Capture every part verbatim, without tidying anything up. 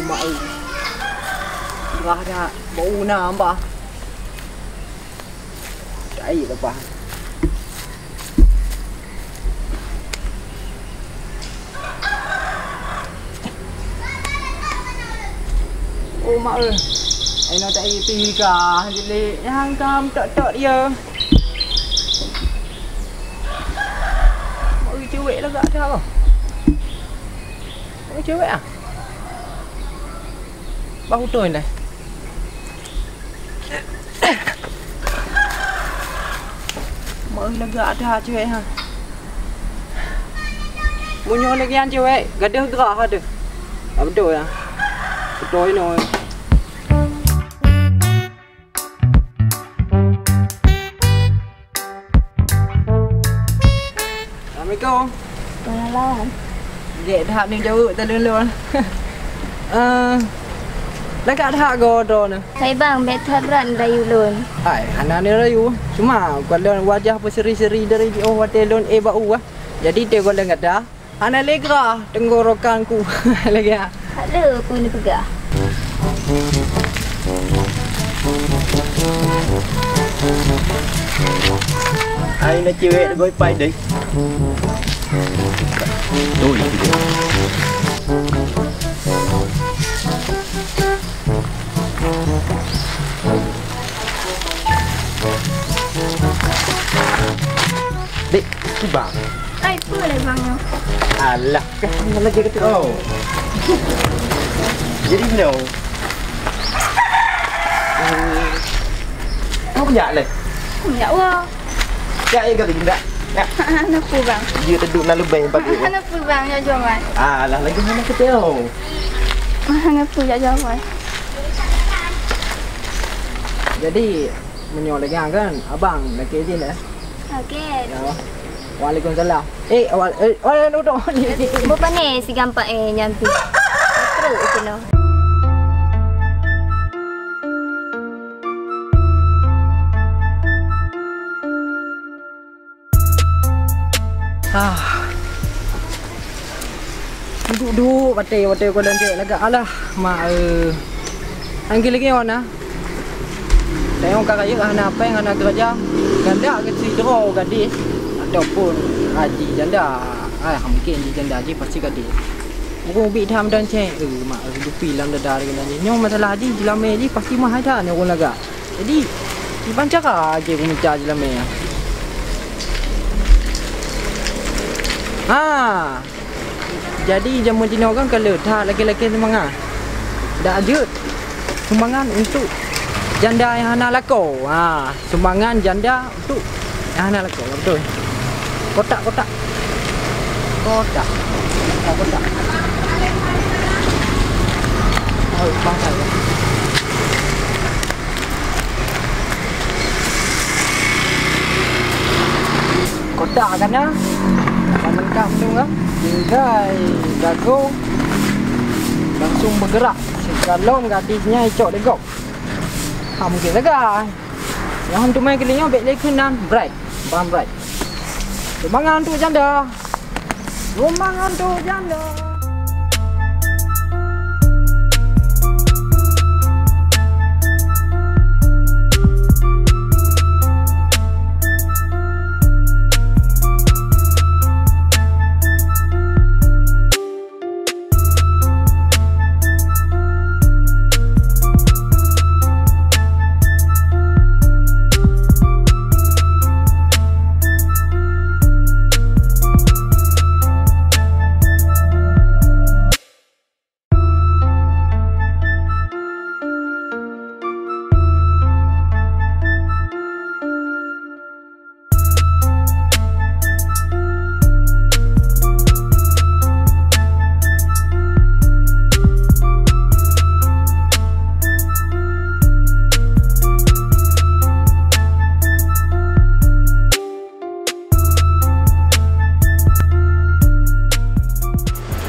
Mak eu. Gerah that. Bau na bah. Cai leupah. Oh, mak eu. Ai na cai pih ka jeuet lé. Nyang ka meutok-tok dia. Mak eu, cewek lagak that bah. Mak eu, cewek ah. Bah utoe deh. Mak eu, lagak that cewek ha. Meunyoe lagèe nyan cewek, gadeuh grah deh. Ah, beutôi ya. Beutôi inoe. Assalamualaikum. Waalaikumsalam. Gèt that neujaweueb talon lôn. Eh, lagak that goe droeneuh. Hai bang, bèk that brat neurayu lôn. Hai, hana neurayu. Cuma, kalon wajah peuseri-seri dari jiôh watèe lôn éh bak u ah. Jadi, teungoh lôn gata, hana lé grah tenggorokanku lagèe nyan. Hana peue neupeugah. Ai na cewek goi pai deh. Oi. Dek, tu bang. Ai, peue lé bang nyoe? Alah, kan lagèe kata kau. Jadi, no. Kau punya leh? Punya, wah. Ya, ya, kata indak. Ya. Hana peue, bang. Dia teduk na leubeh empat ribu. Hana peue, bang, ya, jual mai. Alah, lagi mana kata kau? Hana peue, ya, jual mai. Jadi, meunyoe lagèe nyan kan, abang lakèe jih lé. Oke. Ya. Waalaikumsalam. Eh, awal, eh, awal duduk. Bupane si gampang, eh, nyan tu. Truk keunoe. Ah. Duek-duek batèe, batèe ku dan cek lagak. Alah, mak, eh. Anggil lagi awak na. Tengok ka rayeuk hana péng, hana keuraja. Janda keu sidroe gadis ataupun haji janda. Ah, mungkin jih janda jih pasti gadis. Ureueng ubit tham dan cek. Eh, mak, eh, dupi lam dada lagèe nyan jih. Nyoe masalah jih, jeulamé jih pasti meuhai that nyoe ureueng lagak. Jadi, kiban cara aja peumita jeulamé nyan. Ha! Jadi, jameun jinoe kan ka le that lakèe-lakèe sumbangan. Dak jeuet sumbangan untuk janda nyang hana lakoe. Ha, sumbangan janda untuk nyang hana lakoe. Beutôi. Kotak, kotak. Kotak. Kotak, kotak. Oh, bangkai, ya. Kotak ka na. Ban leungkap tu kan. Tinggai jago langsung bergerak. Sikalom gadis nyan icok lé gob. Ha, mungkin sagai. Nyang teumai keulinyueng bèk lé keunan bright. Ban bright. Sumbangan untuk janda. Sumbangan untuk janda.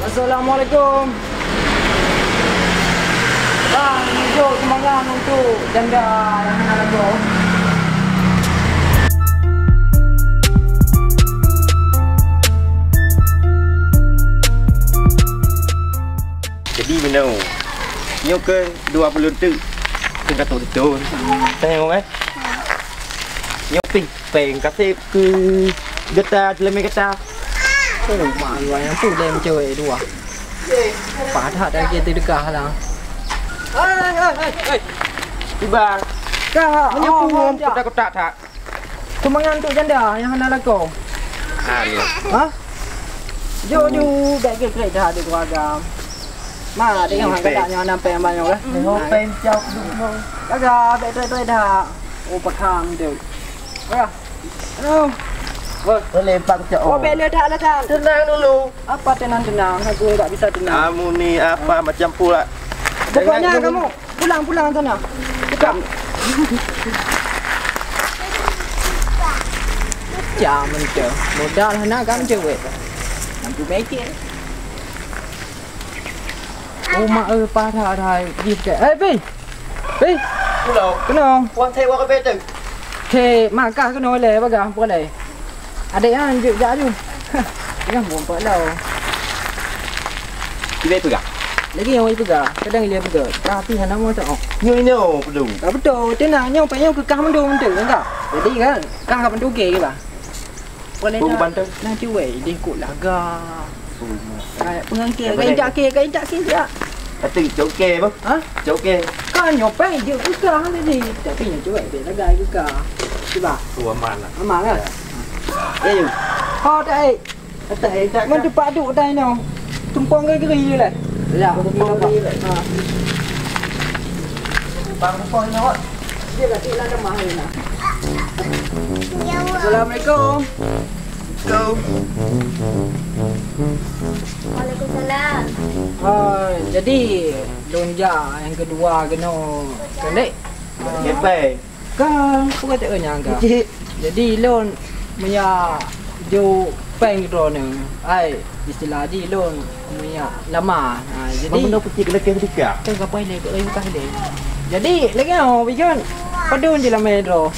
Assalamualaikum. Bang, tunjuk sumbangan untuk janda nyang hana lakoe. Jadi, meunoe, Ke dua puluh tu. Tengah tu tu. Tengok eh. Nyopi peng kasih ke geta, jelema geta. Oh, mak luar yang tu dah mencewek dua. Padah dah kita dekat lah. Hei, hei, hei, hei. Tiba. Kak, menyepu oh, kotak-kotak tak. Sumbangan untuk janda nyang hana lakoe. Alah. Ha? Jok ju bèk keu krek dah di keluarga. Ma, tengok hang kadak nyang hana pèng abang nyoe lah. Tengok pèng cok dulu. Kaga bèk trek-trek dah. Oh, pakam tu. Wah. Aduh. Wah. Boleh pak cok. Oh, bèk le dah lah dah. Tenang dulu. Apa tenang-tenang? Aku enggak bisa tenang. Kamu ni apa macam pula? Pokoknya kamu Pulang, pulang sana. Cakap. Cak mentah. Modal hana kan cewek. Mampu mikir. Oh, mak, eh, parah dah. Pergi sikit. Eh, Pi. Pi. Pulang. Kenong. Pulang saya buat apa tu? Cek, mak kah kena oleh, bagah, bukan oleh. Adék nyan jeuet jak aju. Tengah mumpet lom. Ilèe peugah. Lagèe nyang ilèe peugah, kadang ilèe peugah. Tapi hana meusaboh. Nyoe inoe peudong. Ka beutôi, teunang nyoe, payah nyoe keu kah mandum tu, enggak? Jadi kan, kah ka bantu ke, ke bah? Boleh tak? Bantu. Nanti weh, idéh kok laga. Kayak pengangkir, kayak indak ke, kayak indak ke, ya. Kata cok ke apa? Ha? Cok ke. Kan nyoe pèng jeuet keu kah tadi. Tapi nyoe cuek deh lagai keu kah. Cuba. Tu aman lah. Aman lah. Ya. Eh, Yu. Ha, tak, eh. Kata, eh, tak. Man tempat duduk dah inoe. Tumpang geri-geri je lah. Ya, tumpang geri lah. Ha. Bang, tumpang inoe, Wak. Dia lah, dia lah lemah ni nah. Assalamualaikum. Assalamualaikum. Waalaikumsalam. Ah, jadi lôn jak nyang keudua keunoe, Kak Dek. Ngepèng. Kan, bukan tak kenyang, Kak. Cik. Jadi lôn meunyo jok pèng droeneuh. Ai, istilah jih lôn meunyo lama. Ha, jadi Bang, benda putih kena keh sedikit. Kan gapai lé, kat kayu kah lé. Jadi lagèe nyoe, Bijon. Padum jeulamèe droe.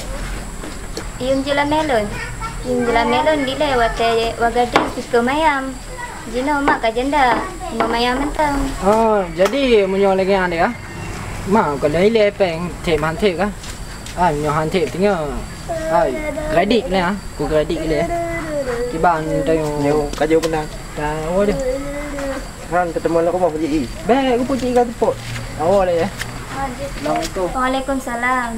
Yum jeulamèe lôn. Yum jeulamèe lôn dilèe watèe wa gadeng pike mayam. Jinoe mak ka janda, meumaya mantong. Oh, jadi meunyoe lagèe nyan deh, ah. Mak ka lheueh ilèe pèng, thèp han thèp kah? Ah, meunyoe han thèp teungoh. Ai, kredit lé ah, ku kredit lé. Kiban tanyoe. Nyoe ka jeuet meunan. Dah, oh deh. Han, teuteumeung lam rumoh, Ji. Bèk, ku peucit ka teupot. Awak lé ya. Assalamualaikum. Waalaikumsalam.